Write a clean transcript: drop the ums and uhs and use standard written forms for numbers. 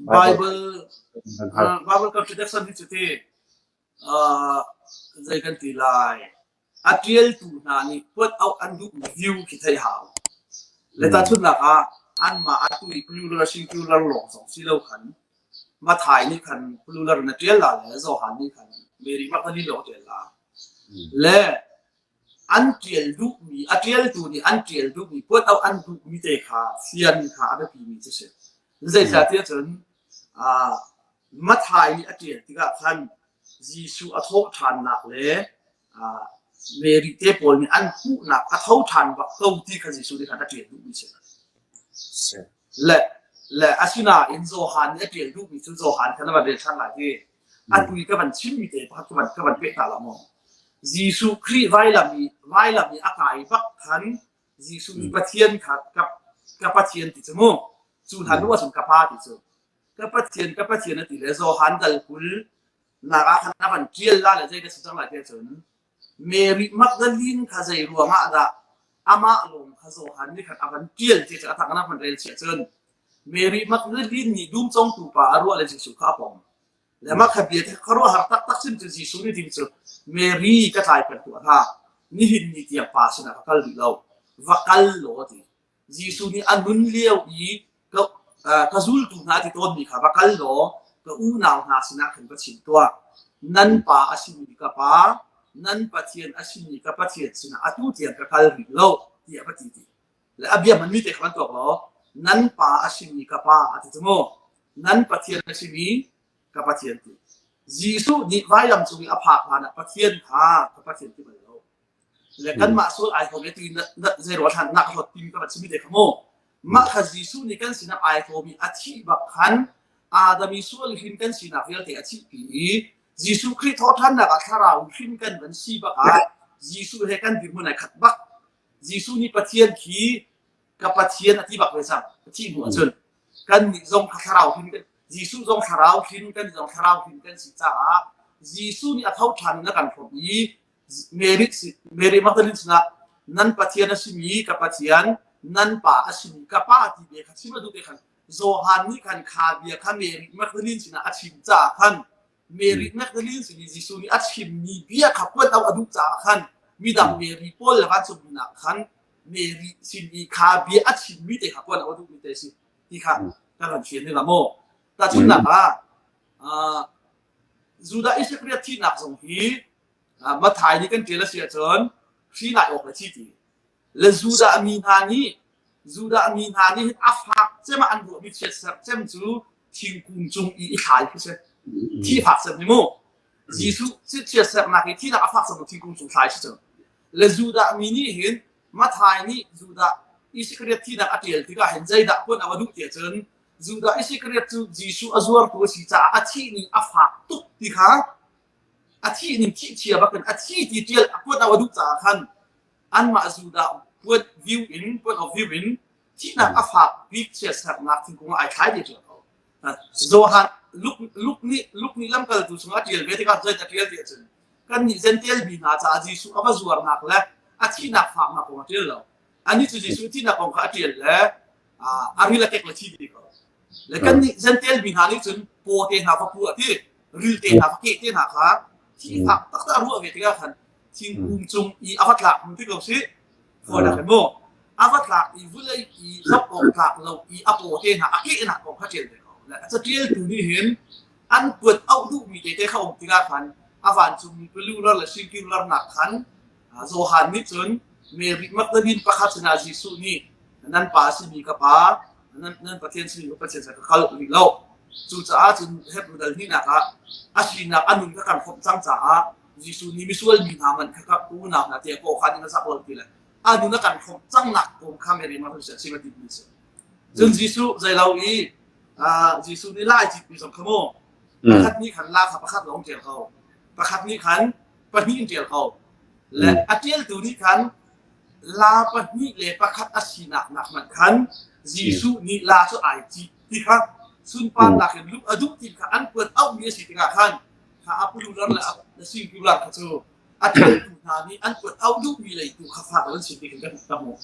Bible Kan hal. Bible contradiction hi cu ti zei kan ti lai a ṭialtu hna nih puat auh an duhmi view khi theih hau. Le tahchunhnak ah anmah atu i plural singular lawng zong si lo khan Mathai nih khan plural in a ṭial la le Johan nih khan Mary Magdalene lawng a ṭial la. Le an ṭial duhmi a ṭialtu nih an ṭial duhmi puat auh an duhmi te kha fian kha a biapimi cu si. Zeicahtiah cun Mathai nih a ṭial tikah khan Jesuh a thawh ṭhannak le Mary te pawl nih an hmuhnak a tho ṭhan bak ko ti kha Jesuh nih khan a ṭial duhmi a si. Le, le asinain Johan nih a ṭial duhmi cu Johan kha na van rel ṭhan lai ti. Atu i ka van chimmi te pakhat ka van, ka van peh ta la maw? Jesuh Khrih vailam i vailam i a kai bak khan Jesuh nih Pathian kha ka, ka Pathian ti cu mu. Cu hlan hnu ahcun ka Pa ti cu. Ka Pathian, ka Pathian a ti le Johan dal 20 nak ah khan a van ṭial la le zei ka si cang lai ti ahcun Mary Magdalene kha zei ruang ah dah amah lawng kha Johan nih khan a van ṭial ti cu a tang na van rel chiah cun Mary Magdalene nih dum congtu pa a ruah le Jesuh kha a pom. Le mah kha bia te khuaruahhar taktak sim cu Jesuh nih ding cu Mary ka tlai peng tuah hlah. Nihin ni tiang pa sinah ka kal rih lo. Va kal law ti. Jesuh nih a nun lio i ka, ka zultu hna ti tawnmi kha va kal law ka unau hna sinah khan va chim tuah. Nan pa a simi ka pa, nan Pathian a simi ka Pathian sinah atu tiang ka kal rih lo tiah va ti ti. Le a bia hmanmi te kha van tuak law nan pa a simi ka pa a ti cu mu. Nan Pathian a simi ka Pathian ti. Jesuh nih vailam cung i a phak hlan ah Pathian kha ka Pathian ti bal lo. Le kanmah sual ai hlawm e ti zei ruah hlan nak hlawt timi ka van chimi te kha mu. Mah kha Jesuh nih kan sinah ai hlawm i a thih bak khan Adam i sual hrin kan sinak vialte a thihpi i Jesuh Khrih thawhṭhannak ah thlarau hrin kan van si bak ah Jesuh he kan dirhmun ai khat bak. Jesuh nih Pathian khi ka Pathian a ti bak ve cang. A thih hnu ahcun kannih zong kha thlarau hrin kan Jesuh zong thlarau hrin kan zong thlarau hrin kan si caah Jesuh nih a tho ṭhan in a kan hrawmh i Mary, Mary Magdalene sinah nan Pathian a simi ka Pathian, nan pa a simi ka pa ti bia kha chim a duh te khan Johan nih khan kha bia kha Mary Magdalene sinah a chim caah khan Mary Magdalene sin i Jesuh nih a chimmi bia kha puan a duh caah khan midang Mary pawl le vancungmi nak khan Mary sin i kha bia a chimmi te kha puan a duhmi te si ti kha kan ran fian ni la maw tahchunhnak ah Judah Isakariot thihnak zong hi Mathai nih kan ṭial a si ahcun hri ngai awk le thi ti le Judah mi hna nih Judah mi hna nih hin a fak cem ah an ruahmi chiatserh cem cu thingkung cung i i thlai khi si thi fak cem hi mu Jesuh chiatserhnak hi thinak a fak cem thingkung cung thlai si cu le Judah mi nih hin Mathai nih Judah Isakariot thinak a ṭial tikah hin zeidah puan a va duh ti ahcun Judah Isakariot cu Jesuh a zuartu a si caah a thih ning a fak tuk ti kha a thih ning thih chia bakin a thi ti ṭial a puan a duh caah khan anmah Judah puan view in puan of view in thihnak a fak bik chiatserhnak thingkung ah ai thlai ti ṭial ko. Johan Luke Luke nih Luke nih lamkaltu chungah a ṭial ve tikah zei a ṭial ti ahcun kannih Gentile mi hna caah Jesuh a va zuarnak le a thihnak faknak kong a ṭial lo. Anih cu Jesuh thihnak kong kha a ṭial le a ril a kek le thi ti ko. Le kannih Gentile mi hna nih cun paw te hna va pu a ti, ril te hna va keh te hna kha thi fak taktak a ruah ve tikah khan thingkung cung i a va tlak hmu ti ko si. Fawinak in mu. A va tlak i vulei i zoh awk tlak lo i a paw te hna a kehnak kong kha ṭial ve ko. Le a caṭialtu nih hin an kuat auh duhmi tete kha um tikah khan a vancungmi plural le singular nak khan Johan nih cun Mary Magdalene pakhat sinah Jesuh nih nan pa a simi ka pa, nan, nan Pathian simi ka Pathian ka kal rih lo. Cucaah cun Hebrew dal hnihnak ah a sinak a nun kha kan khawmh cang caah Jesuh nih misual mi hna man kha ka unau hna tiah kawh khan in a zak lo ti le a nun a kan khawmh cangnak kong kha Mary Magdalene chim a timmi a si. Cun Jesuh zeilo i Jesuh nih lai citmi zong kha mu pakhat nih khan la kha pakhat lawng ṭial ko pakhat nih khan pahnih in ṭial ko le a ṭialtu nih khan la pahnih le pakhat a sinak nak hmanh khan Jesuh nih la cu ai cih ti kha sunparnak in luh a duh ti kha an kuat auhmi a si tikah khan kha a plural le a singular kha cu a ṭialtu hna nih an kuat auh duhmi lei tu kha fak an si ti khan kan hmuh.